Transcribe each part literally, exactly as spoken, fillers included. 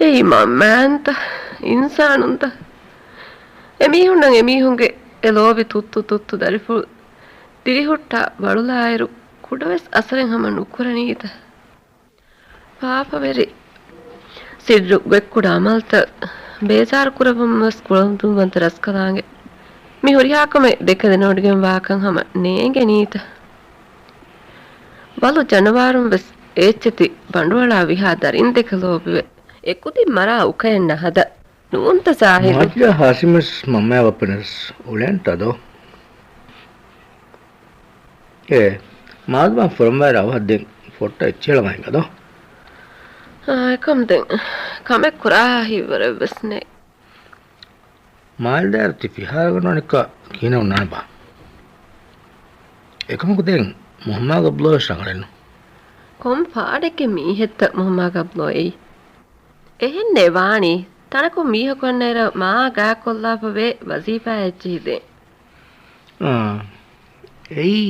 އެއީ މަންމައިންތަ؟ އިންސާނުންތަ؟ އެމީހުންނަށް އެމީހުންގެ އެ ލޯބި ތުއްތު ތުއްތު ދަރިފުޅު ދިރިހުއްޓާ ވަޅުލާއިރު، ކުޑަވެސް އަސަރެއް ހަމަ ނުކުރަނީތަ؟ ފާފަވެރި ސިއްރު ގޮތްކުޑަ އަމަލްތައް ބޭޒާރު ކުރައްވަމުން ވެސް ކުޅަދުންވަންތަ ރަސްކަލާނގެ މި ހުރިހާ ކަމެއް ދެކެ ދެނެވޮޑިގެން ވާކަން ހަމަ ނޭނގެނީތަ؟ ވަލު ޖަނަވާރުން ވެސް އޭއްޗެތި ބަނޑުއަޅާ ވިހާ ދަރިން ދެކެ ލޯބިވެ، އެކުދިން މަރާ އުކައެއް ނަހަދަ ނޫންތަ ޒާހިދު؟ މާޒިދާ ހާސިމްވެސް މަންމަޔާ ބައްޕަންވެސް އުޅޭންތަ ދޯ؟ އޭ، މާދަމާ ފުރަންވާއިރަށް އަވަހަށް ދެން ފޮއްޓަ އެއްޗެހި އަޅަމާ ހިނގާ ދޯ؟ އާ، އެކަމް ދެން ކަމެއް ކުރާހާ ހިތްވަރެއްވެސް ނެތް. މާލެ ދާއިރު ތި ފިހާރަ ގަންނަވަނިކާ ކިހިނެއް އޮންނާނެ ބާ؟ އެކަމަކު ދެން މުހައްމާ ގަބްލޯވެސް ރަނގަޅެއްނު. ކޮން ފާޑެއްގެ މީހެއްތަ މުހައްމާ ގަބްލޯ އެއީ؟ އެހެންނޭ ވާނީ. ތަނަކުން މީހަކު އަންނައިރަށް މާ ގާތްކޮށްލާފަ ވޭ ވަޒީފާއެއް އެއްޗެހި ދޭން. އާ، އެއީ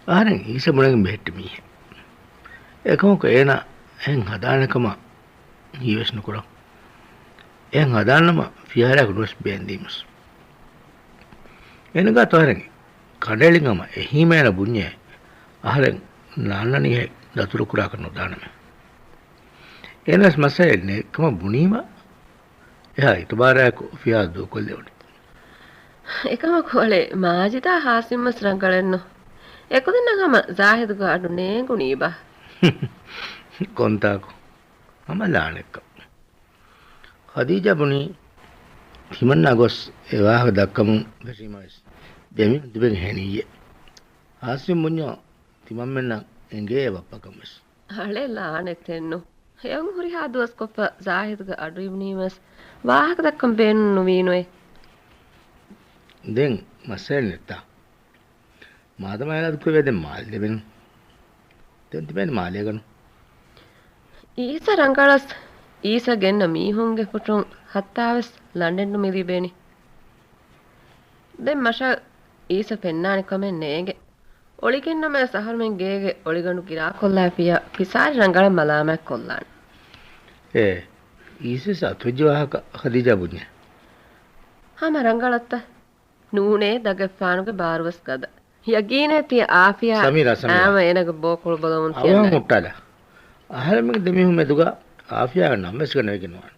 އަހަރެން އީސަ ބުނެގެން ބެހެއްޓި މީހެއް. އެކަމަކު އޭނާ އެހެން ހަދާނެ ކަމަށް ހީވެސް ނުކުރަން. އެހެން ހަދާނަމަ ފިހާރައަކު ނުވެސް ބޭންދީމަސް. އޭނަ ގާތު އަހަރެން ކަނޑައެޅިން ހަމަ އެހީމަ އޭނަ ބުންޏޭ އަހަރެން ނާންނަނީހެއް ދަތުރުކުރާކަށް ނުދާނަމޭ. އޭނަވެސް މައްސަލައެއް ނެތްކަމަށް ބުނީމަ އެހާ އިތުބާރާއެކު ފިހާރަ ދޫކޮށްލެވުނީ. އެކަމަކު އަޅެ މާޖިދާ ހާސިމްވެސް ރަނގަޅެއްނު. އެކުދިންނަށް ހަމަ ޒާހިދުގެ އަޑު ނޭނގުނީބާ؟ ކޮންތާކު؟ ހަމަ ލާނެއްކަން. ޚަދީޖާ ބުނީ، ތިމަންނާ ގޮސް އެ ވާހަކަ ދައްކަމުން ފެށީމަވެސް، ދެމީހުން ތިބެގެން ހެނިއްޔޭ. ހާސިމް ބުންޏޯ، ތިމަންމެންނަށް އެނގޭ އެ ބައްޕަކަން ވެސް. އަޅެ ލާނެތެއްނު. އެއަށް ހުރިހާ ދުވަސްކޮށްފަ ޒާހިދުގެ އަޑު އިވުނީމަވެސް، ވާހަކަ ދައްކަން ބޭނުން ނުވީނުއޭ. ދެން މައްސަލައެއް ނެތްތާ؟ މާދަމާ އިރާދަކުރެވޭ ދެން މާލެ ދެވެން. ދެން ތިބޭނެ މާލޭގަނު. އީސަ ރަނގަޅަސް، އީސަ ގެންނަ މީހުންގެ ފުށުން ހައްތާވެސް ލަނޑެއްނު މިލިބޭނީ. ދެން މަށަށް އީސަ ފެންނާނެ ކަމެއް ނޭނގެ. އޮޅިގެންނަމަވެސް އަހަރުމެން ގޭގެ އޮޅިގަނޑު ގިރާކޮށްލާފިއްޔާ ފިސާރި ރަނގަޅަށް މަލާމާތް ކޮށްލާނެ. އޭ، އީސަ އަތުވެއްޖެ ވާހަކަ ޚަދީޖާ ބުންޏޭ. ހަމަ ރަނގަޅަށްތަ؟ ނޫނޭ ދަގަށްފާނުގެ ބާރުވެސް ގަދަ. ޔަގީނޭ ތިޔަ އާފިޔާ ސަމީރާ، ސަމީރާ. އާމަ އޭނަގެ ބޯކޮޅު ބޮލަމުން އަވަހަށް ކިޔަންނާނެ. ހުއްޓާލާ. އަހަރެމެންގެ ދެމީހުން މެދުގަ އާފިޔާގެ ނަންވެސް ގަނެވިގެން ނުވާނެ.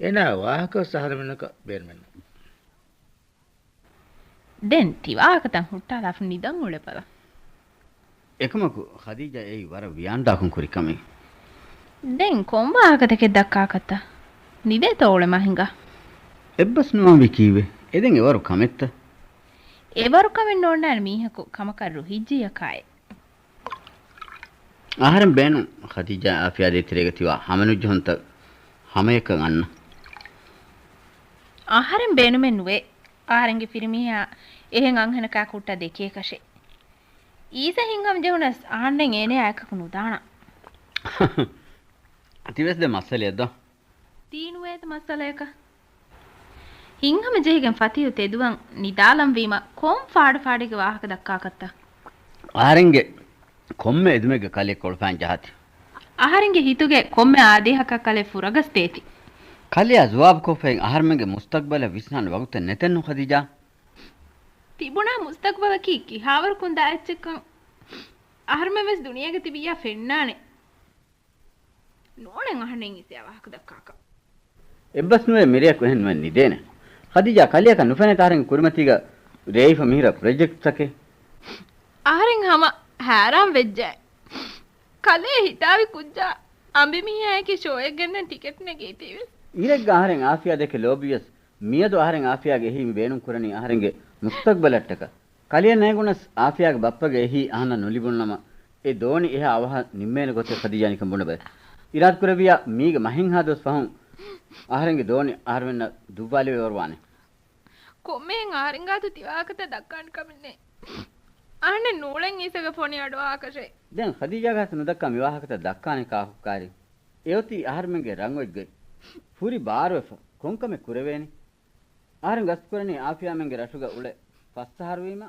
އޭނާ ވާހަކަވެސް އަހަރެމެންނަކަށް ބޭނުމެއްނު. ދެން ތި ވާހަކަތައް ހުއްޓާލާފަ ނިދަން އުޅެބަލަ. އެކަމަކު ޚަދީޖާ އެއީ ވަރަށް ވިޔާނުދާކަން ކުރި ކަމެއް. ދެން ކޮން ވާހަކަތަކެއް ދައްކާކަށްތަ؟ ނިދޭތޯ އުޅެމާ ހިނގާ. އެއްބަސް ނުވާންވީ ކީއްވެ؟ އެދެން އެވަރު ކަމެއްތަ؟ އެވަރު ކަމެއް ނޯންނާނެ މީހަކު ކަމަކަށް ރުހިއްޖިއްޔަކާއެ. އަހަރެން ބޭނުން ޚަދީޖާ އާފިޔާ ދޭތެރޭގަ ތިވާ ހަމަނުޖެހުންތައް ހަމަޔަކަށް އަންނަ. އަހަރެން ބޭނުމެއް ނުވޭ. އަހަރެންގެ ފިރިމީހާ އެހެން އަންހެނަކާ ކުއްޓަށް ދެކޭކަށެއް. އީސަ ހިންހަމަޖެހުނަސް އަހަންނެން އޭނަޔާ އެކަކު ނުދާނަން. ތިވެސް ދެ މައްސަލައެއް ދޯ؟ ތީ ނުވޭތަ މައްސަލަޔަކަށް؟ ހިންހަމަޖެހިގެން ފަތިހު ތެދުވަން ނިދާލަންވީމަ ކޮން ފާޑުފާޑެއްގެ ވާހަކަ ދައްކާކަށްތަ؟ އަހަރެންގެ ކޮންމެ އެދުމެއްގަ ކަލެއް ކޮޅުފައިން ޖަހާތި. އަހަރެންގެ ހިތުގެ ކޮންމެ އާދޭހަކަށް ކަލެއް ފުރަގަސްދޭތި. ކަލެއާ ޒުވާބުކޮށްފައި އަހަރެމެންގެ މުސްތަގްބަލަށް ވިސްނާން ވަގުތެއް ނެތެއްނު ޚަދީޖާ. ތިބުނާ މުސްތަގްބަލަކީ ކިހާވަރަކުން ދާ އެއްޗެއްކަން. އަހަރެމެން ވެސް ދުނިޔޭގަ ތިބިއްޔާ ފެންނާނެ. ނޫނެއް އަހަންނެއް އިސްޔާ ވާހަކަ ދައްކާކަށް. އެއްބަސްނުވޭ މިރެޔަކު އެހެން ނުވެ ނިދޭނެ. ޚަދީޖާ ކަލެއަކަށް ނުފެނޭތަ އަހަރެން ކުރިމަތީގަ ރޭވިފަ މިހިރަ ޕްރޮޖެކްޓްތަކެއް؟ އަހަރެން ހަމަ ހައިރާން ވެއްޖެ. ކަލޭ ހިތާވި ކުއްޖާ އަނބިމީހާއެކީ ޝޯއެއް ގެންނަން ޓިކެޓް ނެގީތީވެސް. އިރެއްގަ އަހަރެން އާފިޔާ ދެކެ ލޯބިވިޔަސް މިއަދު އަހަރެން އާފިޔާގެ އެހީ މި ބޭނުން ކުރަނީ އަހަރެންގެ މުސްތަގްބަލަށްޓަކަ. ކަލެއަށް ނޭނގުނަސް އާފިޔާގެ ބައްޕަގެ އެހީ އަހަންނަށް ނުލިބުނުނަމަ، އެ ދޯނި އެހާ އަވަހަށް ނިންމޭނެ ގޮތެއް ޚަދީޖާ ނިކަން ބުނެބަލަ. އިރާދަކުރެއްވިޔާ މީގެ މަހެއްހާ ދުވަސް ފަހުން އަހަރެންގެ ދޯނި އަހަރެމެންނަށް ދުއްވާލެވޭވަރު ވާނެ. ކޮންމެހެން އަހަރެންގާތު ތިވާހަކަތައް ދައްކާނެ ކަމެއް ނެތް. އަހަންނެއް ނޫޅެން އީސަގެ ފޮނި އަޑުއާކަށެއް. ދެން ޚަދީޖާގާތު ނުދައްކާ މިވާހަކަތައް ދައްކާނެ ކާކު ކާރި. އެއޮތީ އަހަރެމެންގެ ރަނގަޅު ގޮތް. ހުރި ބާރުވެފަ ކޮންކަމެއް ކުރެވޭނީ؟ އަހަރެން ގަސްތުކުރަނީ އާފިޔާމެންގެ ރަށުގަ އުޅެ ފަސް އަހަރުވީމަ،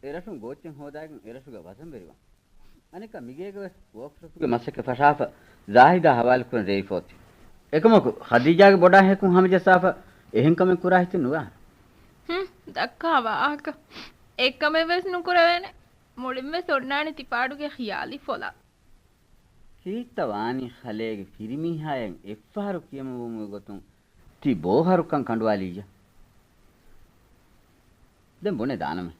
އެ ރަށުން ގޯއްޗެއް ހޯދާގެން އެ ރަށުގަ ވަޒަންވެރިވާން. އަނެއްކާ މިގޭގަވެސް ވޯކްޝޮޕުގެ މަސައްކަތް ފަށާފަ ޒާހިދާ ހަވާލުކުރަން ރޭވިފަ އޮތީ. އެކަމަކު ޚަދީޖާގެ ބޮޑާ ހެކުން ހަމަޖައްސާފަ އެހެން ކަމެއް ކުރާ ހިތެއް ނުވާނެ. ހުން، ދައްކާ ވާހަކަ. އެއްކަމެއް ވެސް ނުކުރެވޭނެ. މުޅިން ވެސް އޮންނާނެ ތި ޕާޑުގެ ޚިޔާލީ ފޮލާ. ކީއްތަ ވާނީ ޚަލޭގެ ފިރިމީހާއަށް އެއްފަހަރު ކިޔަމަންވުމުގެ ގޮތުން ތި ބޯހަރުކަން ކަނޑުވާލިއްޔާ؟ ދެން ބުނެ ދާނަމޭ.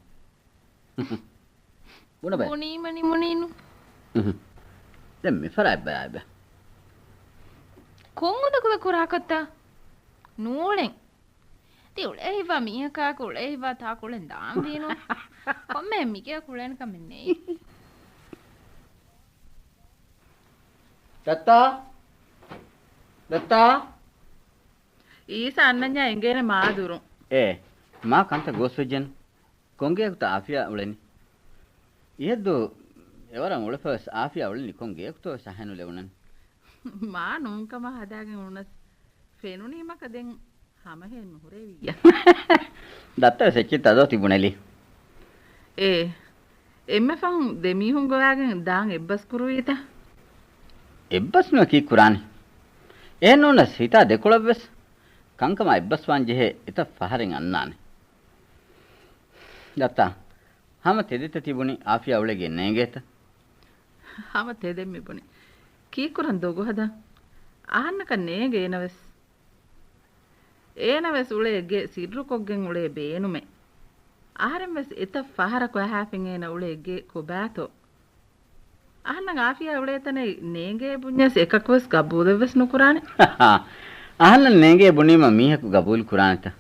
ބުނެބަ. ބުނީމަ ނިމުނީނު. އުހު. ދެން މިފަރާތް ބަލާބަ. ކޮން އުނދަގުލަ ކުރާކަށްތަ؟ ނޫޅެން. ތި އުޅޭ ހިތްވާ މީހަކާއެކު އުޅޭ ހިތްވާ ތާކު އުޅެން ދާންވީނު. ކޮންމެ މިގެއަކު އުޅޭނެ ކަމެއް ނެތް. ދައްތާ! ދައްތާ! އީސަ އަންނަންޏާ އެނގޭނެ މާ ދުރުން. އޭ، މާ ކަންތައް ގޯސްވެއްޖެން. ކޮން ގެއަކުތަ އާފިޔާ އުޅެނީ؟ އިހެއްދު އެވަރަށް އުޅެފަވެސް އާފިޔާ އުޅެނީ ކޮން ގެއަކުތޯވެސް އަހައެއް ނުލެވުނަން. މާ ނޫންކަމާ ހަދާގެން އުޅުނަސް ފެނުނީމަކަ ދެން ހަމަހެއް ނުހުރެވިއްޔާ. ދައްތަވެސް އެއްޗެއްތަ ދޯ ތި ބުނެލީ؟ އޭ، އެންމެ ފަހުން ދެމީހުން ގޮވާގެން ދާން އެއްބަސް ކުރުވީތަ؟ އެއްބަސް ނުވެ ކީއްކުރާނީ؟ އެހެން ނޫނަސް ހިތާ ދެކޮޅަށްވެސް ކަންކަމާ އެއްބަސްވާން ޖެހޭ އެތައް ފަހަރެއް އަންނާނެ. ދައްތާ، ހަމަ ތެދެތަ ތިބުނީ އާފިޔާ އުޅޭ ގެ ނޭނގޭތަ؟ ހަމަ ތެދެއް މިބުނީ. ކީއްކުރަން ދޮގު ހަދާ؟ އަހަންނަކަށް ނޭނގެ އޭނަވެސް. އޭނަވެސް އުޅޭ ގެ ސިއްރުކޮށްގެން އުޅޭ ބޭނުމެއް. އަހަރެންވެސް އެތައް ފަހަރަކު އަހާފިން އޭނަ އުޅޭ ގެ ކޮބާތޯ؟ އަހަންނަށް އާފިޔާ އުޅޭ ތަނެއް ނޭނގޭ ބުންޏަސް އެކަކުވެސް ގަބޫލެއްވެސް ނުކުރާނެ. އަހަންނަށް ނޭނގޭ ބުނީމަ މީހަކު ގަބޫލު ކުރާނެތަ؟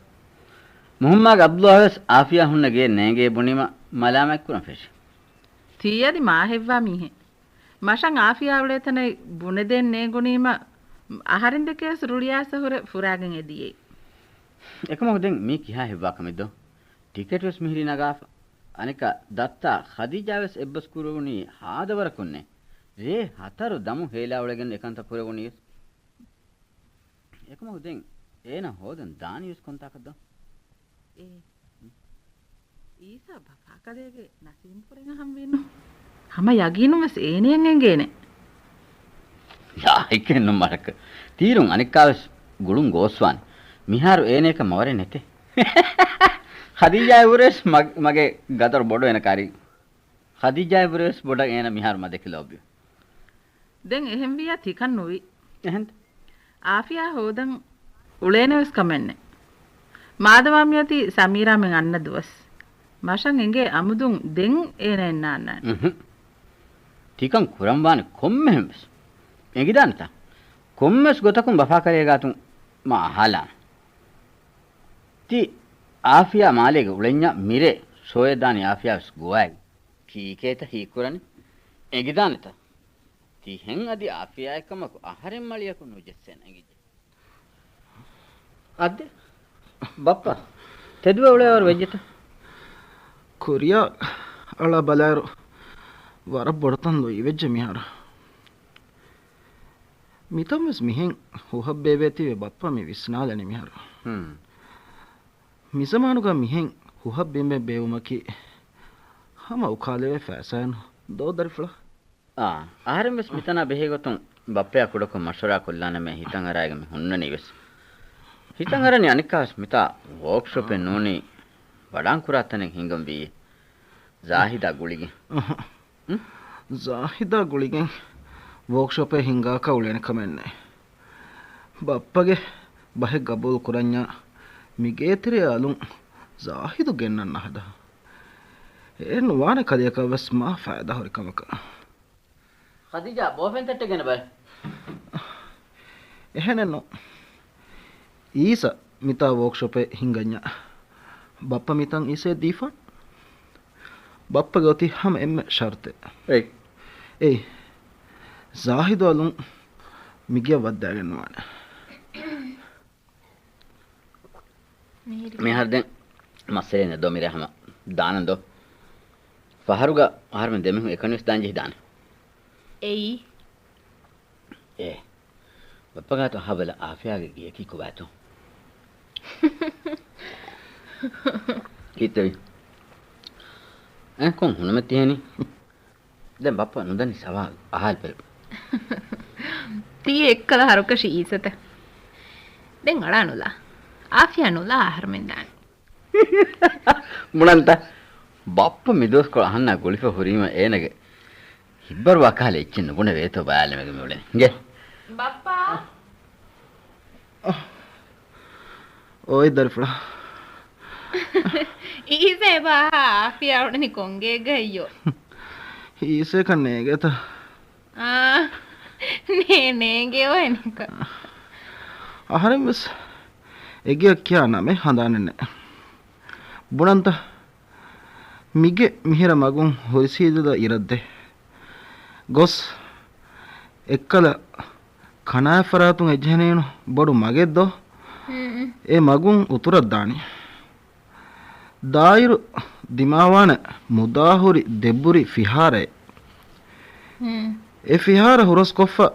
މުހައްމާގެ އަބްދުﷲ ވެސް އާފިޔާ ހުންނަ ގެއެއް ނޭނގޭ ބުނީމަ މަލާމާތްކުރަން ފެށި. ތީ އަދި މާހެއްވާ މީހެއް. މަށަށް އާފިޔާ އުޅޭ ތަނެއް ބުނެދޭން ނޭނގުނީމަ އަހަރެން ދެކެވެސް ރުޅިއައިސް ހުރެ ފުރާގެން އެދިޔައީ. އެކަމަކު ދެން މީ ކިހާ ހެއްވާ ކަމެއްދޯ؟ ޓިކެޓް ވެސް މިހިރީ ނަގާފަ. އަނެއްކާ ދައްތާ ޚަދީޖާ ވެސް އެއްބަސް ކުރެވުނީ ހާދަވަރަކުންނޭ. ރޭ ހަތަރު ދަމު ހޭލާ އުޅެގެން އެކަންތައް ކުރެވުނީ ވެސް. އެކަމަކު ދެން އޭނަ ހޯދަން ދާނީ ވެސް ކޮންތާކަށްދޯ؟ އޭ، އީސާ ބަފާކަލޭގެ ނަސީމު ކުރެން އަހަންވީނު. ހަމަ ޔަގީނުން ވެސް އޭނަޔަށް އެނގޭނެ. ލާއިކެއްނު މަރަކަ. ތީރުން އަނެއްކާވެސް ގުޅުން ގޯސްވާނެ. މިހާރު އޭނަޔަކަށް މަވަރެއް ނެތޭ. ޚަދީޖާއަށްވުރެވެސް މަ-، މަގޭ ގަދަރު ބޮޑު އޭނަ ކާރީ. ޚަދީޖާއަށްވުރެވެސް ބޮޑަށް އޭނަ މިހާރު މަ ދެކި ލޯބިވޭ. ދެން އެހެންވިއްޔާ ތިކަން ނުވި. އެހެންތަ؟ އާފިޔާ ހޯދަން އުޅޭނެވެސް ކަމެއްނެތް. މާދަމާ މިއޮތީ ސަމީރާމެން އަންނަ ދުވަސް. މަށަށް އެނގޭ އަމުދުން ދެން އޭނަ އެންނާންނާނެ. އުހު. ތިކަން ކުރަންވާނެ ކޮންމެހެންވެސް. އެނގިދާނެތަ؟ ކޮންމެވެސް ގޮތަކުން ބަފާކަލޭގާތުން މާ އަހާލާނެ. ތި އާފިޔާ މާލޭގަ އުޅެންޏާ މިރޭ ސޯޔަށް ދާނީ އާފިޔާވެސް ގޮވާގެން. ކީކޭތަ ހީކުރަނީ؟ އެނގިދާނެތަ؟ ތިހެން އަދި އާފިޔާއެއްކަމަކު އަހަރެން މަޅިޔަކު ނުޖެއްސޭނަން އެނގިއްޖެ. އައްދެ، ބައްޕަ، ތެދުވެ އުޅޭވަރު ވެއްޖެތަ؟ ކުރިޔާ އަޅާ ބަލާއިރު ވަރަށް ބޮޑުތަން ލުއިވެއްޖެ މިހާރު. މިތަންވެސް މިހެން ހުހަށް ބޭބޭތީވެ ބައްޕަ މި ވިސްނާލަނީ މިހާރު. ހުން. މިޒަމާނުގަ މިހެން ހުހަށް ބިނބެއް ބޭއްވުމަކީ ހަމަ އުކާލެވޭ ފައިސާއެއްނު ދޯ ދަރިފުޅާ؟ އާ، އަހަރެން ވެސް މިތަނާ ބެހޭ ގޮތުން ބައްޕަޔާ ކުޑަކޮށް މަޝްވަރާ ކޮށްލާނަމޭ ހިތަށް އަރާގެން މި ހުންނަނީ ވެސް. ހިތަށް އަރަނީ އަނެއްކާވެސް މިތާ ވޯކްޝޮޕެއް ނޫނީ ވަޑާން ކުރާ ތަނެއް ހިނގަން ވީއޭ. ޒާހިދާ ގުޅިގެން. ޒާހިދާ ގުޅިގެން ވޯކްޝޮޕެއް ހިންގާކަށް އުޅޭނެ ކަމެއް ނެތް. ބައްޕަގެ ބަހެއް ގަބޫލު ކުރަންޏާ މިގޭތެރެއަށް އަލުން ޒާހިދު ގެންނަން ނަހަދާ. އެ ނުވާނެ ކަލެއަކަށް ވެސް މާ ފައިދާ ހުރި ކަމަކަށް. ޚަދީޖާ، ބޯފެން ތައްޓެއް ގެނަބައި. އެހެނެއްނު. އީސަ މިތާ ވޯކްޝޮޕެއް ހިންގަންޏާ ބައްޕަ މިތަން އީސައަށް ދީފާނެ. ބައްޕަގެ އޮތީ ހަމަ އެންމެ ޝަރުތެއް. އެއް. އެއް. ޒާހިދު އަލުން މިގެއަށް ވައްދާގެންނުވާނެ. މިހާރު ދެން މައްސަލައެއް ނެތް ދޯ މިރޭ ހަމަ ދާނަން ދޯ. ފަހަރުގަ އަހަރުމެން ދެމީހުން އެކަނިވެސް ދާން ޖެހިދާނެ. އެއީ. އޭ. ބައްޕަގާތު އަހާބަލަ އާފިޔާގެ ގެޔަކީ ކޮބާތޯ؟ ހިތެވި. އެ ކޮން ހުނަމެއް ތިހެނީ؟ ދެން ބައްޕަ ނުދަނީ ސަވާލު އަހާލި ބަލަ. ތީ އެއްކަލަ ހަރުކަށި އީސަތަ؟ ދެން އަޅާ ނުލާ. އާފިޔާ ނުލާ އަހަރުމެން ދާނެ. ބުނަންތަ؟ ބައްޕަ މިދުވަސްކޮޅު އަހަންނާ ގުޅިފަ ހުރީމަ އޭނަގެ ހިތްބަރުވާ ކަހަލަ އެއްޗެއް ނުބުނެވޭތޯ ބަލާލަމެގެ މިއުޅެނީ. އިނގޭ. ބައްޕާ. އޯއި ދަރިފުޅާ. އީސޭ ބާ އާފިޔާ އުޅެނީ ކޮންގޭގައްޔޯ؟ އީސޭކަން ނޭގޭތަ؟ އާ، ނޭ، ނޭނގެ އޮހެނިކަ. އަހަރެން ވެސް އެގެއަށް ކިޔާ ނަމެއް ހަނދާނެއް ނެތް. ބުނަންތަ؟ މިގެ މިހިރަ މަގުން ހުރިސީދަދަ އިރަށްދޭ. ގޮސް އެއްކަލަ ކަނާތް ފަރާތުން އެއްޖެހެނީނު ބޮޑު މަގެއްދޯ؟ އެ މަގުން އުތުރަށް ދާނީ. ދާއިރު ދިމާވާނެ މުދާ ހުރި ދެބުރި ފިހާރައެއް. އެ ފިހާރަ ހުރަސްކޮށްފަ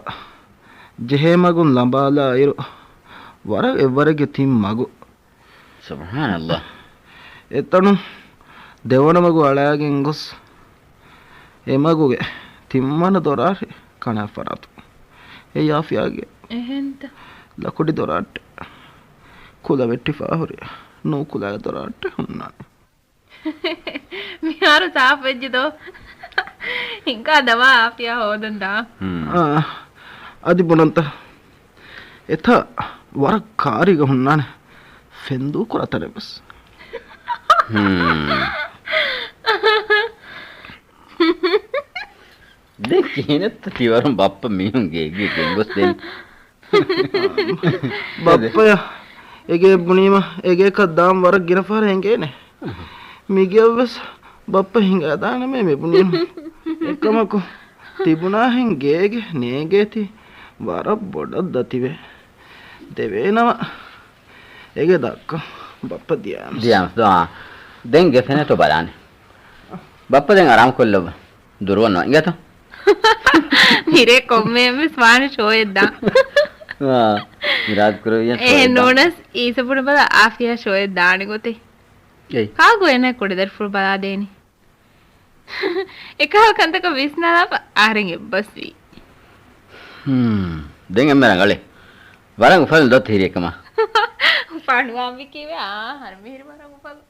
ޖެހޭ މަގުން ލަނބާލާއިރު، ވަރަށް އެއްވަރެއްގެ ތިން މަގު. ސުބްޙާނައްލާ. އެތަނުން ދެވަނަ މަގު އަޅާގެން ގޮސް، އެ މަގުގެ ތިންވަނަ ދޮރާށި ކަނާތް ފަރާތު. އެ އާފިޔާގެ އެހެންތަ؟ ލަކުޑި ދޮރާއްޓެއް. ކުލަ ވެއްޓިފާ ހުރި ނޫކުލައިގެ ދޮރާއްޓެއް ހުންނާނެ. މިހާރު ސާފުވެއްޖެ ދޯ؟ ހިނގާ ދަމާ އާފިޔާ ހޯދަން ދާ. ހުން. އާ، އަދި ބުނަންތަ؟ އެތާ ވަރަށް ކާރީގަ ހުންނާނެ ފެންދޫ ކުރާ ތަނެއް ވެސް. ހުން. ދެން ކިހިނެއްތަ ތިވަރުން ބައްޕަ މީހުން ގޭގެ ގެންގޮސްދޭނީ؟ ބައްޕަޔަށް އެގޭ ބުނީމަ އެގޭކަށް ދާން ވަރަށް ގިނަ ފަހަރަށް އެނގޭނެ. މިގެއަށްވެސް ބައްޕަ ހިނގާދާނަމޭ މިބުނީމަ. އެކަމަކު ތިބުނާހެން ގޭގެ ނޭނގޭތީ ވަރަށް ބޮޑަށް ދަތިވޭ. ދެވޭނަމަ އެގޭ ދައްކަ ބައްޕަ ދިޔާމަސް. ދިޔާމަސް ދޯ. ދެން ގެ ފެނޭތޯ ބަލާނެ. ބައްޕަ ދެން އަރާމް ކޮށްލައްވަ. ދުރުވަން ނުވާ އިނގޭތަ؟ މިރޭ ކޮންމެއަށްވެސް ވާނެ ޝޯއެއް ދާ. އާ، މިރާދު ކުރެވިއްޔާ އެހެން ޝޯއެއް ދާ. ނޫނަސް އީސަ ބުނެ ބަލަ އާފިޔާ ޝޯއެއް ދާނެ ގޮތެއް. އެއް. ކާކު އޭނަ ކުޑަދަރިފުޅު ބަލާދޭނެ. އެކަހަލަ ކަންތަކަށް ވިސްނާލާފަ އަހަރެން އެއްބަސްވީ. ހުން. ދެން އެންމެ ރަނގަޅޭ. ވަރަށް އުފަލުން ދޯ ތިހިރިއެއްކަމާ. ފަނުވާންވީ ކީވެ އާ، ހަރު މިހިރި ވަރަށް އުފަލު.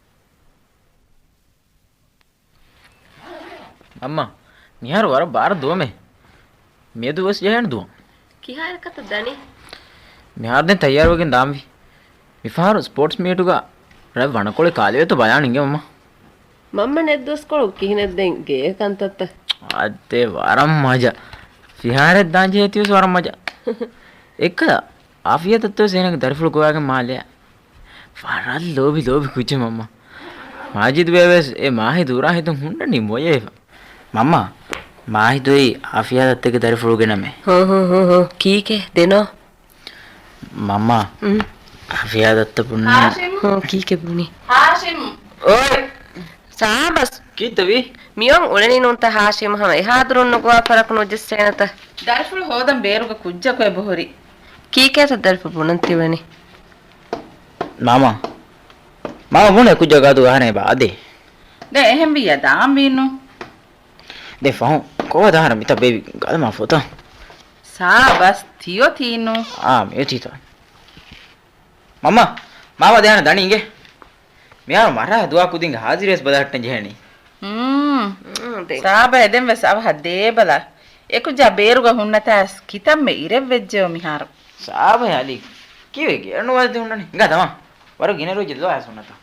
މަންމާ، މިހާރު ވަރަށް ބާރަށް ދުވަމޭ. މިއަދު ވެސް ޖެހޭނެ ދުވަން. ކިހާއިރަކަށްތަ ދަނީ؟ މިހާރު ދެން ތައްޔާރުވެގެން ދާންވީ. މިފަހަރު ސްޕޯޓްސް މީޓުގަ ރަތް ވަނަކޮޅެއް ކާލެވޭތޯ ބަލާނަން އިނގޭ މަންމާ. މަންމަ ނެތް ދުވަސްކޮޅު ކިހިނެއް ދެން ގޭގެ ކަންތައްތައް؟ އާދެ، ވަރަށް މަޖާ. ފިހާރައެއް ދާން ޖެހޭތީވެސް ވަރަށް މަޖާ. އެއްކަލަ، އާފިޔާ ދައްތަވެސް އޭނަގެ ދަރިފުޅު ގޮވާގެން މާލެއާ. ވަރަށް ލޯބި ލޯބި ކުއްޖެއް މަންމާ. މާޖިދު ބޭބެ ވެސް އެ މާހިދު ހުރާ ހިތުން ހުންނަނީ މޮޔަވެފަ. މަންމާ، މާހިދު އެއީ އާފިޔާ ދައްތަގެ ދަރިފުޅުގެ ނަމެއް. ހޫ، ހޫ، ހޫ، ހޫ. ކީކޭ ދެނޯ؟ މަންމާ، އުން. އާފިޔާ ދައްތަ ބުންނަނީ. ހާޝިމް. ހޫ، ކީކޭ ބުނީ؟ ހާޝިމް. އޯއް. ސާބަސް. ކީއްތަ ވީ؟ މިއޮން އުޅެނީ ނޫންތަ ހާޝިމް ހަމަ އެހާ ދުރުން ނުގޮވާ ފަރަކު ނުޖެއްސޭނެތަ؟ ދަރިފުޅު ހޯދަން ބޭރުގަ ކުއްޖަކު އެބަހުރި. ކީކޭތަ ދަރިފުޅު ބުނަން ތިވަނީ؟ މާމާ. މާމާ ބުނޭ ކުއްޖާ ގާދޫ އަހަރެން އެބަ އާދޭ. ދެ އެހެން ވިއްޔާ ދާން ވީނު. ދެ ފަހުން ކޮވާ ދާހަރަ މިތާ ބޭބި ގަލަމާ ފޮތާ. ސާބަސް ތިޔޮތީނު. އާ، މިއޮތީތާ. މަންމާ، މާމާ ދެހާނެ ދަނީ އިނގޭ. މިހާރު މަރާ ދުވާ ކުދިންގެ ހާޒިރިވެސް ބަލަހައްޓަން ޖެހެނީ. ހުން. ހުން، ދެން. ސާބަ އެދެން ވެސް އަވަހަށް ދޭބަލަ. އެކުއްޖާ ބޭރުގަ ހުންނަތާސް ކިތަންމެ އިރެއްވެއްޖެއޯ މިހާރު. ސާބަ އަލީ ކީވެ ގޭރު ނުވަދެ ހުންނަނީ. ހިނގާ ތަމާ. ވަރު ގިނަ ރޯއްޖެ ދުވާ ހުންނަތާ.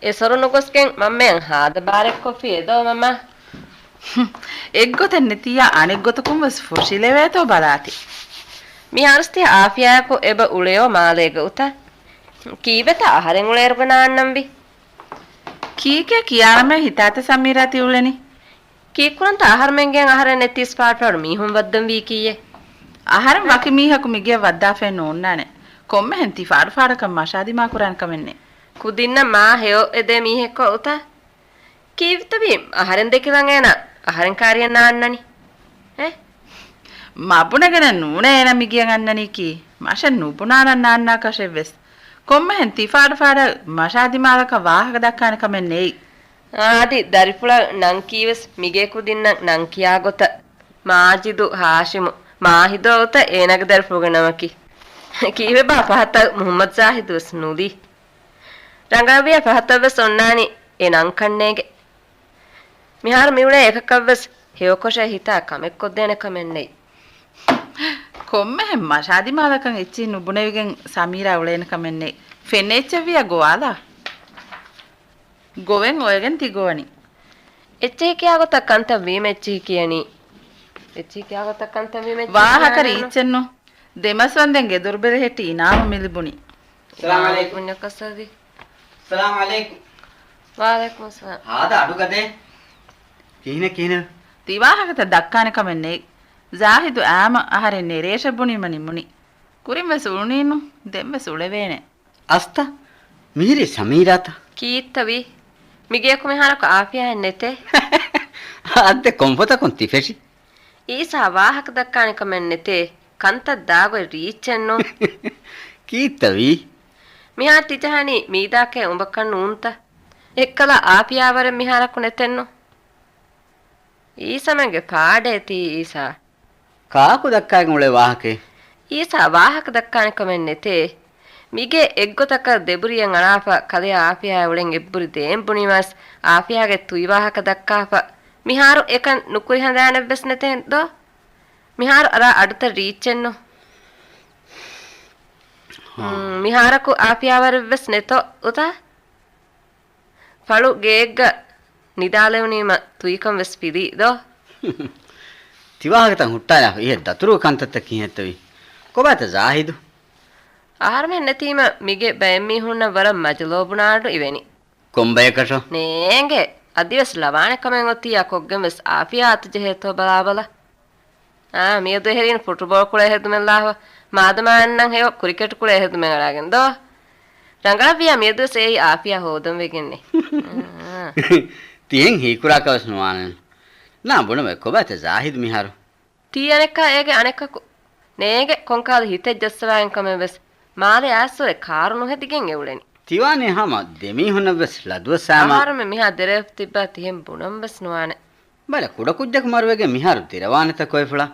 އެސޮރު ނުގޮސްގެން މަންމައަށް ހާދަ ބާރެއްކޮށްފި އެދޯ މަމާ. އެއްގޮތެއް ނެތިއްޔާ އަނެއްގޮތަކުން ވެސް ފުށިލެވޭތޯ ބަލާތި. މިހާރުސް ތި އާފިޔާއަކު އެބަ އުޅެޔޯ މާލޭގަ އުތަ؟ ކީއްވެތަ އަހަރެން އުޅޭއިރުގަ ނާންނަންވީ؟ ކީކޭ ކިޔާނަމޭ ހިތާތަ ސަމީރާ ތި އުޅެނީ؟ ކީއްކުރަންތަ އަހަރުމެންގެ އަހަރެން ނެތީސް ފާޑުފާޑު މީހުން ވައްދަންވީ ކީއްޔޭ؟ އަހަރެން ވަކި މީހަކު މިގެއަށް ވައްދާފައެއް ނޯންނާނެ. ކޮންމެހެން ތި ފާޑުފާޑަކަށް މަށާ ދިމާކުރާނެ ކަމެއް ނެތް. ކުދިންނަށް މާ ހެޔޮ އެދޭ މީހެއްކޮށް އުތާ. ކީއްވެތަ ވީ؟ އަހަރެން ދެކެވަން އޭނަ އަހަރެން ކާރިއަށް ނާންނަނީ. އެ؟ މަ ބުނެގެނެއް ނޫނޭ އޭނަ މިގެއަށް އަންނަނީކީ. މަށެއް ނުބުނާނަން ނާންނާކަށެއްވެސް. ކޮންމެހެން ތި ފާޑުފާޑަށް މަށާ ދިމާލަކަށް ވާހަކަ ދައްކާނެ ކަމެއް ނެތް. އާދި، ދަރިފުޅަށް ނަން ކީވެސް މިގޭ ކުދިންނަށް ނަން ކިޔާ ގޮތަށް. މާޖިދު، ހާޝިމު، މާހިދޯ އޮތަ އޭނާގެ ދަރިފުޅުގެ ނަމަކީ. ކީއްވެބާ ފަހަތަށް މުހައްމަދު ޒާހިދުވެސް ނުލީ. ރަނގަޅަވިޔާ ފަހަތަށްވެސް އޮންނާނީ އެ ނަންކަންނޭގެ. މިހާރު މިއުޅޭ އެކަކަށްވެސް ހެޔޮކޮށައި ހިތާ ކަމެއް ކޮށްދޭނެ ކަމެއް ނެތް. ކޮންމެހެން މަށާދިމާލަކަށް އެއްޗިހި ނުބުނެވިގެން ސަމީރާ އުޅޭނެ ކަމެއް ނެތް. ފެންނަ އެއްޗެއް ވިޔަ ގޮވާލާ. ގޮވެން އޮވެގެން ތި ގޮވަނީ. އެއްޗެހި ކިޔާ ގޮތަށް ކަންތައް ވީމަ އެއްޗެހި ކިޔަނީ. އެއްޗެހި ކިޔާ ގޮތަށް ކަންތައް ވީމަ އެއްޗެހި ވާހަކަ ކިޔާނެ ނު. ރީއްޗެއްނު. ދެމަސްވަންދެން ގެދޮރު ބެލެހެއްޓި އިނާމު މިލިބުނީ. ސަލާމް ޢަލައިކުމް. ޕުންޏަކަސް އަދި. ސަލާމް ޢަލައިކުމް. ވަޢަލައިކުމް އައްސަލާމް. ހާދަ އަޑުގަދޭ. ކިހިނެއް ކިހިނެއް؟ ތި ވާހަކަތައް ދައްކާނެ ކަމެއް ނެތް. ޒާހިދު އާމަ އަހަރެން ނެރޭށަށް ބުނީމަ ނިމުނީ. ކުރިން ވެސް އުޅުނީނު، ދެން ވެސް އުޅެވޭނެ. އަސްތަ، މިހިރީ ސަމީރާތަ؟ ކީއްތަ ވީ؟ މިގެއަކު މިހާރަކު އާފިޔާއެއް ނެތޭ. އައްދެ ކޮންފޮތަކުން ތި ފެށި؟ އީސާ ވާހަކަ ދައްކާނެ ކަމެއް ނެތޭ. ކަންތައް ދާގޮތް ރީއްޗެއްނު. ކީއްތަ ވީ؟ މިހާރު ތި ޖަހަނީ މީދާކޭ އުނބަކަށް ނޫންތަ؟ އެއްކަލަ އާފިޔާވަރެއް މިހާރަކު ނެތެއްނު. އީސަމެންގެ ފާޑޭ ތީ އީސާ. ކާކު ދައްކާގެން އުޅޭ ވާހަކައެއް؟ އީސާ ވާހަކަ ދައްކާނެ ކަމެއް ނެތޭ. މިގޭ އެއްގޮތަކަށް ދެބުރިއެއް އަޅާފަ، ކަލެޔާ އާފިޔާ އުޅެން އެއްބުރި ދޭން ބުނީމަސް، އާފިޔާގެ ތުއި ވާހަކަ ދައްކާފަ. މިހާރު އެކަން ނުކުރި ހަނދާނެއްވެސް ނެތޭ ދޯ؟ މިހާރު އަރާ އަޑުތައް ރީއްޗެއްނު. ހާ. މިހާރަކު އާފިޔާވަރެއްވެސް ނެތޯ އުތާ؟ ފަޅު ގެއެއްގަ ނިދާލެވުނީމަ ތުއިކަން ވެސް ފިލީ ދޯ؟ ތިވާހަކަތައް ހުއްޓާލާފަ އިހެއް ދަތުރުގެ ކަންތައްތައް ކިހިނެއްތަ ވީ؟ ކޮބާތަ ޒާހިދު؟ އަހަރުމެން ނެތީމަ މިގެ ބައެއްމީހުންނަށް ވަރަށް މަޖަލޯ ބުނާ އަޑު އިވެނީ. ކޮންބަޔަކަށޯ؟ ނޭނގެ. އަދިވެސް ލަވާނެ ކަމެއް އޮތިއްޔާ ކޮށްގެން ވެސް އާފިޔާ އަތު ޖެހޭތޯ ބަލާބަލަ. އާ، މިއަދު އެހެރީން ފުޓުބޯޅަ ކުޅޭ ހެދުމެއް ލާހަވަ. މާދަމާ އަންނަން ހެޔޮ ކުރިކެޓް ކުޅޭ ހެދުމެއް އަޅާގެން ދޯ؟ ރަނގަޅަށްވިޔާ މިއަދުވެސް އެއީ އާފިޔާ ހޯދަން ވެގެންނެ. އާ. ތިހެން ހީކުރާކަށް ވެސް ނުވާނެ. ނާ ބުނަމޭ ކޮބާތަ ޒާހިދު މިހާރު؟ ތީ އަނެއްކާ އޭގެ އަނެއްކަކު. ނޭނގެ ކޮންކަހަލަ ހިތެއް ޖައްސަވާގެން ކަމެއް ވެސް. މާލެ އާސްވުރެ ކާރު ނުހެދިގެން އެ އުޅެނީ. ތިވާނޭ ހަމަ ދެމީހުންނަށް ވެސް ލަދުވެސް އާމާ. އަހަރުމެން މިހާ ދެރަވެފަ ތިއްބާ ތިހެން ބުނަން ވެސް ނުވާނެ. ބަލަ ކުޑަކުއްޖަކު މަރުވެގެން މިހާރު ދެރަވާނެތަ ކޮއެފުޅާ؟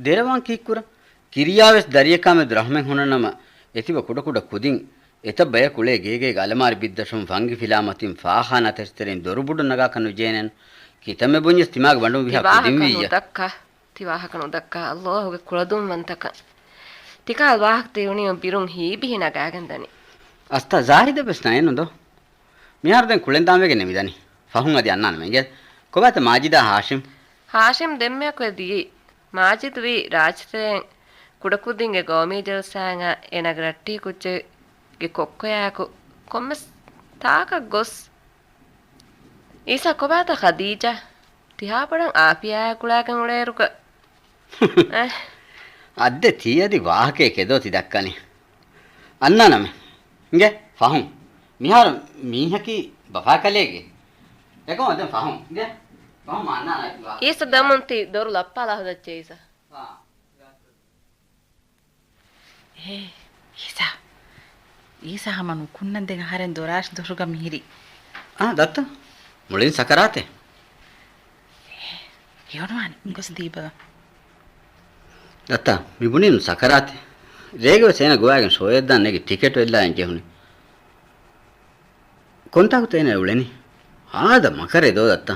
ދެރަވާން ކީއްކުރަން؟ ކިރިޔާވެސް ދަރިޔަކާމެދު ރަހުމެއް ހުންނަނަމަ، އެތިބަ ކުޑަކުޑަ ކުދިން އެތައް ބަޔަކު އުޅޭ ގޭގޭގެ އަލަމާރި ބިއްދަށުން ފަންގި ފިލާ މަތިން ފާޚާނާ ތެރިތެރެއިން ދޮރުބުޑު ނަގާކަށް ނުޖޭނެން. ކިތަންމެ ބުންޏަސް ތިމާގެ ބަނޑުން ވިހާ ކުދިން ވިއްޔަ. ތި ވާހަކަ ނުދައްކާ. ތި ވާހަކަ ނުދައްކާ. އައްލާހުގެ ކުޅަދުންވަންތަކަން. ތިކަހަލަ ވާހަކަ ތި އުނިއު ބިރުން ހީބިހި ނަގާގެން ދަނީ. އަސްތާ ޒާހިދަށް ވެސް ނައެއްނު ދޯ؟ މިހާރު ދެން ކުޅެން ދާން ވެގެން ނެމިދަނީ. ފަހުން އަދި އަންނާނަމޭ އިނގޭ. ކޮބާތަ މާޖިދާ ހާޝިމް؟ ހާޝިމް ދެންމެއަކު އެ ދިޔައީ. މާޖިދު ވީ ރާއްޖެތެރެއިން ކުޑަކުދިންގެ ގައުމީ ޖަލްސާއިން އާ އޭނާގެ ރައްޓެހި ކުއްޖެއްގެ ކޮއްކޮޔާއެކު ކޮންމެސް ތާކަށް ގޮސް. އީސާ ކޮބާތަ ޚަދީޖާ؟ ތިހާބޮޑަށް އާފިޔާއާ ގުޅާގެން އުޅޭއިރުގަ. އައްދެ ތީ އަދި ވާހަކައެއް ކެދޯ ތި ދައްކަނީ. އަންނާނަމޭ. އިނގޭ ފަހުން. މިހާރު މީހަކީ ބަފާކަލޭގެ. އެކަމަ ދެން ފަހުން. އިނގޭ ފަހުން މާ އަންނާނަ އަދި ވާހަކަ. އީސާ ދަމުން ތި ދޮރު ލައްޕާލާ ހަދައްޗޭ އީސާ. އާ. އޭ، އީސާ. އީސާ ހަމަ ނުކުންނަން ދެން އަހަރެން ދޮރާށި ދޮށުގަ މިހިރީ. އާ، ދައްތަ. މުޅިން ސަކަރާތެއް. އޭ، ހެޔޮނުވާނެ. މި ގޮސް ދީބަލަ. ދައްތަ، މި ބުނީނު ސަކަރާތެއް. ރޭގަ ވެސް އޭނަ ގޮވާގެން ޝޯއެއް ދާން ނެގި ޓިކެޓު އެއްލާގެން ޖެހުނީ. ކޮންތާކުތަ އޭނަ އުޅެނީ؟ ހާދަ މަކަރެއް ދޯ ދައްތަ.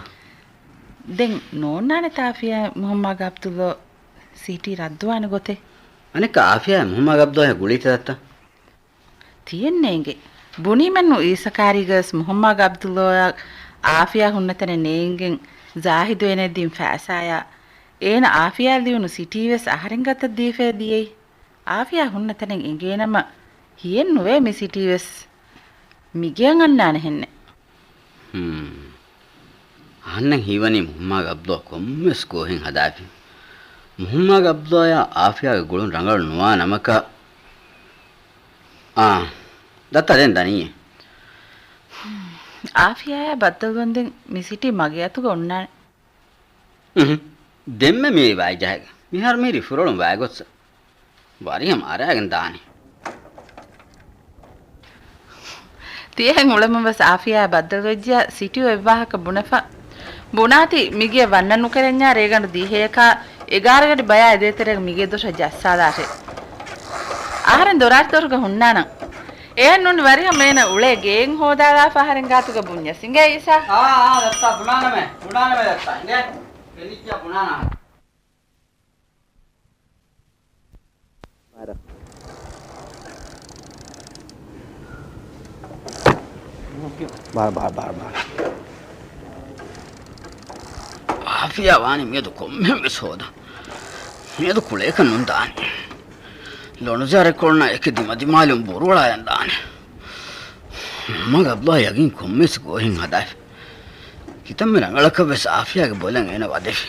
ދެން ނޯންނާނެތާ އާފިޔާ މުހައްމާގެ އަބްދުﷲ ސިޓީ ރައްދުވާނެ ގޮތެއް. އަނެއްކާ އާފިޔާ މުހައްމާގެ އަބްދުﷲ ގުޅީތަ ދައްތަ؟ ތިއެއްނޭނގެ. ބުނީމެއްނު އީސަކާރީގަވެސް މުހައްމާގެ އަބްދުﷲ އާފިޔާ ހުންނަތަނެއް ނޭނގެން ޒާހިދު އޭނައަށް ދިން ފައިސާޔާ އޭނަ އާފިޔާ ލިޔުނު ސިޓީވެސް އަހަރެންގަތަށް ދީފައި ދިޔައީ. އާފިޔާ ހުންނަ ތަނެއް އެނގޭނަމަ ހިޔެއްނުވޭ މި ސިޓީވެސް މިގެއަށް އަންނާނެހެންނެއް. ހުން. އަހަންނަށް ހީވަނީ މުހައްމާގެ އަބްދުﷲ ކޮންމެސް ގޯހެއް ހަދާފި. މުހައްމާގެ އަބްދުﷲ އާ އާފިޔާގެ ގުޅުން ރަނގަޅު ނުވާ ނަމަކަށް. އާ، ދައްތަ ދެން ދަނީއޭ. އާފިޔާއާ ބައްދަލުވަންދެން މި ސިޓީ މަގެ އަތުގަ އޮންނާނެ. އުހު. ދެންމެ މިއޮތް ވާތްޖަހައިގަ. މިހާރު މިހިރީ ފުރޮޅުން ވާގޮތްސަ. ވަރިހަމަ އަރާގެން ދާނީ. ތިޔަހެން އުޅެމުން ވެސް އާފިޔާ ބައްދަލުވެއްޖިޔާ ސިޓީ އޮތް ވާހަކަ ބުނެފަ. ބުނާތި މިގޭ ވަންނަން ނުކެރެންޏާ ރޭގަނޑު ދިހައަކާ އެގާރަގަޑި ބަޔާ އެދޭތެރޭގަ މިގޭ ދޮށަށް ޖައްސާލާށޭ. އަހަރެން ދޮރާށި ދޮށުގަ ހުންނާނަން. އެހެން ނޫން ވަރިހަމަ އޭނަ އުޅޭ ގޭން ހޯދާލާފަ އަހަރެން ގާތުގަ ބުންޏަސް. އިނގޭ އީސާ. އާ، އާ، ދައްތާ ބުނާނަމޭ. ބުނާނަމޭ ދައްތާ. އިނގޭ. ފެނިއްޖާ ބުނާނަ. ބާ، ބާ، ބާ، ބާ. އާފިޔާ ވާނީ މިއަދު ކޮންމެހެން ވެސް ހޯދަން. މިއަދު ކުޅޭކަށް ނުން ދާނެ. ލޮނުޒާ ރެކޯޑުންނާ އެކި ދިމަދިމާލުން ބުރުއަޅާލަން ދާނެ. މަގަބްލާ ޔަގީން ކޮންމެސް ގޯހެއް ހަދާފި. ކިތަންމެ ރަނގަޅަކަށް ވެސް އާފިޔާގެ ބޮލަށް އޭނަ ވަދެފި.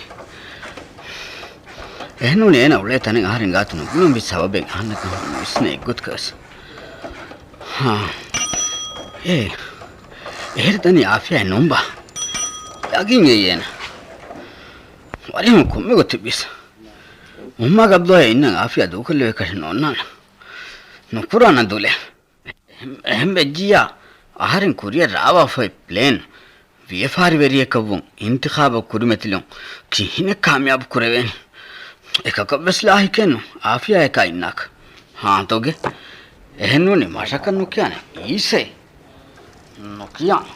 އެހެންނޫނީ އޭނަ އުޅޭ ތަނެއް އަހަރެން ގާތު ނުބުނަން ވި ސަބަބެއް އަހަންނަކަށް ހަމަ ވިސްނޭ އެއްގޮތަކަށް ވެސް. ހާ. އޭ. އެހެރަ ދަނީ އާފިޔާ ނޫންބާ. ޔަގީން އެއީ އޭނަ. ވަރިހަމަ ކޮންމެ ގޮތެއް ވިސް. މުހައްމާ ގަބްދޯއެ އިންނަން އާފިޔާ ދޫކޮށްލެވޭކަށެއް ނޯންނާނަން. ނުކުރާނަން ދުލެ. އެހެން ވެއްޖިއްޔާ، އަހަރެން ކުރިއަށް ރާވާފައި ޕްލޭން ވިޔަފާރިވެރިއަކަށްވުން އިންތިޚާބަށް ކުރިމަތިލުން ކިހިނެއް ކާމިޔާބު ކުރެވޭނެ؟ އެކަކަށް ވެސް ލާހިކެއްނު އާފިޔާއަކާ އިންނާކަށް. ހާންތޯގެ؟ އެހެންނޫނީ މަށަކަށް ނުކިޔާނެ އީސައޭ. ނުކިޔާނެ.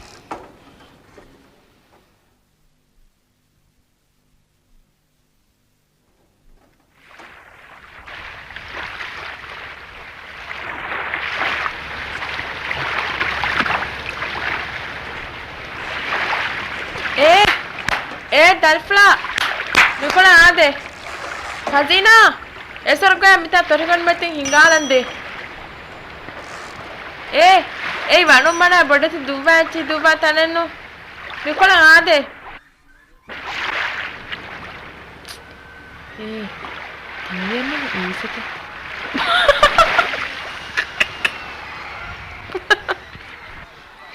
އޭ، އޭ ދަރިފުޅާ، މިކޮޅަށް އާދޭ. ހަޒީނާ، އެސޮރުގައި މިތާ ތޮށިގަނޑުމަތިން ހިނގާލަން ދޭ. އޭ، އެއީ ވަނުން މަނާ ބޮޑެތި ދުއްވާ އެއްޗިހި ދުއްވާ ތަނެއްނު. މިކޮޅަށް އާދޭ. އޭ، ތީއެއްނު އީސަތަ؟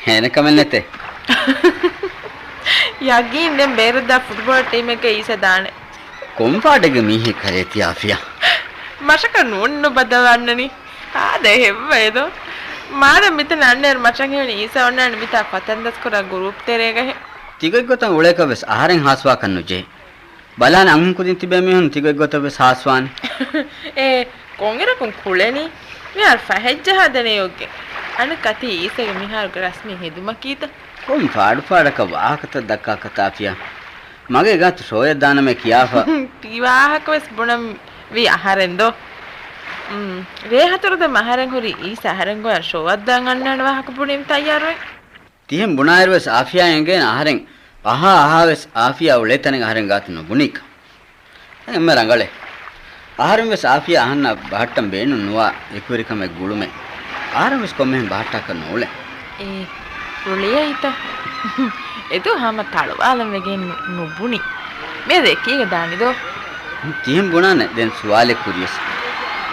ހޭނެ ކަމެއް ނެތޭ. ޔަގީން ދެން ބޭރަށްދާ ފުޓްބޯޅަ ޓީމެއްގަ އީސަ ދާނެ. ކޮންފާޑެއްގެ މީހެއް ކަލޭ ތި އާފިޔާ؟ މަށަކަށް ނޫން ނުބަދަލަންނަނީ. އާދެ ހެއްވައެދޯ. މާދަ މިތަނަށް އަންނައިރު މަށަށް ހެވެނި އީސަ އޮންނާނެ މިތާ ފަތަންދަސްކުރާ ގުރޫޕް ތެރޭގަހެ. ތިގޮތްގޮތަށް އުޅޭކަށް ވެސް އަހަރެން ހާސްވާކަށް ނުޖެހޭ. ބަލާނެ އަންހެން ކުދިން ތިބޭ މީހުން ތިގޮތްގޮތަށް ވެސް ހާސްވާނެ. އޭ، ކޮންއިރަކުން ކުޅެނީ؟ މިހާރު ފަހެއްޖަހާ ދެނެޔޮއްގެ. އަނެއްކާ ތީ އީސަގެ މިހާރުގެ ރަސްމީ ހެދުމަކީތަ؟ ކޮން ފާޑުފާޑަކަށް ވާހަކަތައް ދައްކާކަށް ތާފިޔާ؟ މަގޭ ގާތު ޝޯއެއް ދާނަމޭ ކިޔާފަ. ތީ ވާހަކަ ވެސް ބުނަން ވީ އަހަރެން ދޯ؟ ރޭ ހަތަރު ދެމަ އަހަރެން ހުރީ އީސަ އަހަރެން ގޮޔަށް ޝޯއަށް ދާން އަންނާނެ ވާހަކަ ބުނީމަ ތައްޔާރުވެ. ތިހެން ބުނާއިރު ވެސް އާފިޔާ އެނގޭނެ އަހަރެން އަހާ އަހާ ވެސް އާފިޔާ އުޅޭ ތަނެއް އަހަރެން ގާތު ނުބުނީކަން. އެންމެ ރަނގަޅޭ. އަހަރެން ވެސް އާފިޔާ އަހަންނާ ބަހައްޓަން ބޭނުން ނުވާ އެކުވެރިކަމެއް ގުޅުމޭ. އަހަރެން ވެސް ކޮންމެހެން ބަހައްޓާކަށް ނޫޅޭ. އޭ، ރުޅިއައިތަ؟ އެދު ހަމަ ތަޅުވާލަން ވެގެން ނު-، ނުބުނި. މިއަދު އެކީގަ ދާނެ ދޯ؟ ތިހެން ބުނާނެ ދެން ސުވާލެއް ކުރިޔަސް.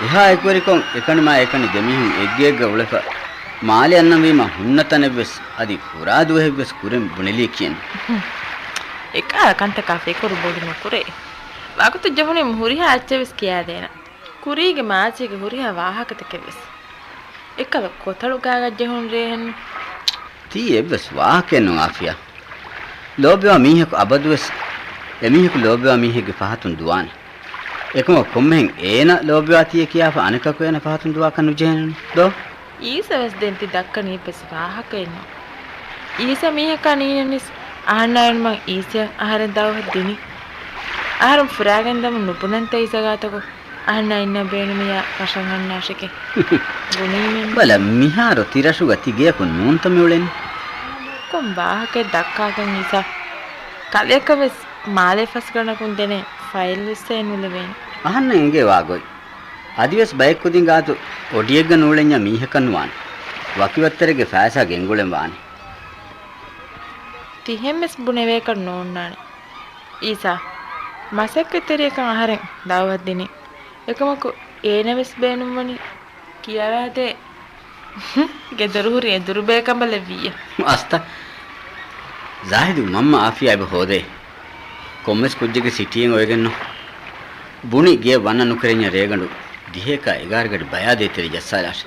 އެހާ އެކުވެރިކޮށް އެކަނިމާ އެކަނި ދެމީހުން އެއްގެއެއްގަ އުޅެފަ މާލެ އަންނަންވީމަ ހުންނަ ތަނެއްވެސް އަދި ފުރާ ދުވަހެއްވެސް ކުރިން ބުނެލީ ކިޔަން. އެކާ ކަންތަކާ ފިކުރު ބޮޑު ނުކުރޭ. ވަގުތު ޖެހުނީމަ ހުރިހާ އެއްޗެއްވެސް ކިޔާދޭނަން. ކުރީގެ މާޒީގެ ހުރިހާ ވާހަކަތަކެއްވެސް. އެކަލަ ކޮތަޅު ގާގަ ޖެހުނު ރޭހެއްނު. ތީ އެއްވެސް ވާހަކައެއްނު އާފިޔާ. ލޯބިވާ މީހަކު އަބަދުވެސް އެމީހަކު ލޯބިވާ މީހެއްގެ ފަހަތުން ދުވާނެ. އެކަމަކު ކޮންމެހެން އޭނަ ލޯބިވާތީއޭ ކިޔާފަ އަނެކަކު އޭނަ ފަހަތުން ދުވާކަށް ނުޖެހޭނެ ދޯ؟ އީސަ ވެސް ދެން ތި ދައްކަނީ އެއްވެސް ވާހަކައެއްނު. އީސަ މީހަކާ ނީނެންވެސް އަހަންނާ އިނުމަށް އީސަ އަހަރެން ދައުވަތު ދިނީ. އަހަރެން ފުރާގެން ދަމުން ނުބުނަންތަ އީސަ ގާތަކު އަހަންނާ އިންނަ ބޭނުމިޔާ މަށަށް އަންނާށެކޭ. ބުނީމެއްނު. ބަލަ މިހާރު ތި ރަށުގަ ތި ގެޔަކު ނޫންތަ މި އުޅެނީ؟ ކޮން ވާހަކައެއް ދައްކާކަން އީސަ؟ ކަލެއަކަށް ވެސް މާލޭ ފަސްގަނޑަކުން ދެނެ ފައިލް ވެސް އެ ނުލެވޭނެ. އަހަންނަށް އެނގޭ ވާގޮތް. އަދިވެސް ބައެއް ކުދިން ގާތު އޮޑިއެއްގަ ނޫޅެންޏާ މީހަކަށް ނުވާނެ. ވަކިވައްތަރެއްގެ ފައިސާ ގެންގުޅެން ވާނެ. ތިހެން ވެސް ބުނެވޭކަށް ނޯންނާނެ. އީސާ، މަސައްކަތްތެރިއަކަށް އަހަރެން ދައުވަތު ދިނީ. އެކަމަކު އޭނަ ވެސް ބޭނުންވަނީ ކިޔަވާދޭ. ގެދޮރު ހުރި އެދުރު ބޭކަނބަލެއް ވިއްޔަ. އަސްތަ. ޒާހިދު މަންމަ އާފިޔާ އެބަ ހޯދޭ. ކޮންމެސް ކުއްޖެއްގެ ސިޓީއެއް އޮވެގެންނު. ބުނި ގެޔަށް ވަންނަ ނުކެރެންޏާ ރޭގަނޑު ދިހައެކާ އެގާރަ ގަޑި ބަޔާ ދޭތެރެ ޖައްސާލާށޭ.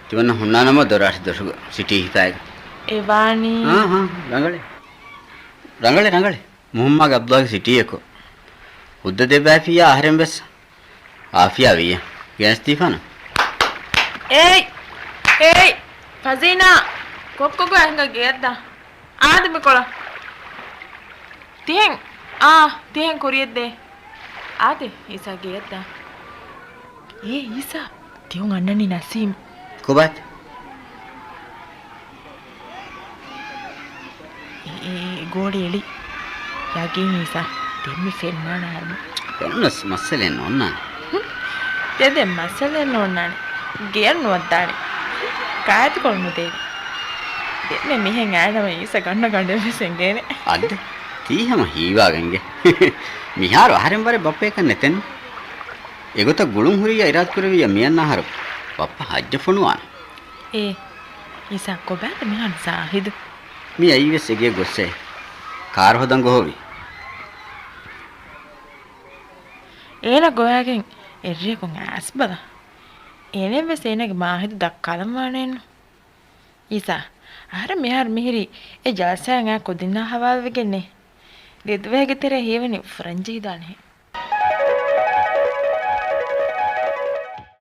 ތިމަންނަ ހުންނާނަމަ ދޮރާށި ދޮށުގަ ސިޓީ ހިފާގެ. އެވާނީ. އާ، ހާ، ރަނގަޅޭ. ރަނގަޅޭ، ރަނގަޅޭ. މުހައްމާގެ އަބްދުﷲގެ ސިޓީއެކު. ހުއްދަ ދެބައިފިއްޔާ އަހަރެން ވެސް އާފިޔާ ވިއްޔަ. ގެނެސްދީފާނަ. އޭއް! އޭއް! ފަޒީނާ! ކޮއްކޮ ގޮވާ ހިނގާ ގެޔަށްދާ. އާދެ މިކޮޅަށް. ތިހެން. އާ، ތިހެން ކުރިޔަށްދޭ. އާދެ، އީސާ ގެޔަށްދާ. އޭ އީސާ، ތިހުން އަންނަނީ ނަސީމް. ކޮބާތަ؟ އެ، އެ، ގޯޅި އެޅި. ޔަގީން އީސާ، ދެން މި ފެންނާނެ ހަރުމަ. ފެނުނަސް މައްސަލައެއް ނޯންނާނެ. ހުން. ދެ ދެން މައްސަލައެއް ނޯންނާނެ. ގެޔަށް ނުވައްދާނެ. ކާއެތުކޮޅު ނުދޭނެ. ދެން މި މިހެން އައިނަމަ އީސާ ގަންނަ ގަނޑެއް ވެސް އެނގޭނެ. އައްދެ. ތީ ހަމަ ހީވާގެންގެ. މިހާރު އަހަރެން ވަރެއް ބައްޕަޔަކަށް ނެތެން. އެގޮތަށް ގުޅުން ހުރިއްޔާ އިރާދަކުރެވިއްޔާ މިއަންނަ އަހަރު ބައްޕަ ހައްޖަށް ފޮނުވާނެ. އޭ، އީސާ ކޮބާތަ މިހާރު ޒާހިދު؟ މި އައީވެސް އެގޭ ގޮއްސޭ. ކާރު ހޯދަން ގޮހޮވި. އޭނަ ގޮވާގެން އެއްރެއަކުން އައިސް ބަލަ. އޭނައަށްވެސް އޭނަގެ މާހިދު ދައްކާލަން ވާނެއެއްނު. އީސާ، އަހަރެން މިހާރު މިހިރީ އެ ޖަލްސާއަށް އާ ކުދިންނާ ހަވާލުވެގެންނޭ. ދެދުވަހެއްގެ ތެރޭ ހީވަނީ ފުރަންޖެހިދާނެހެން.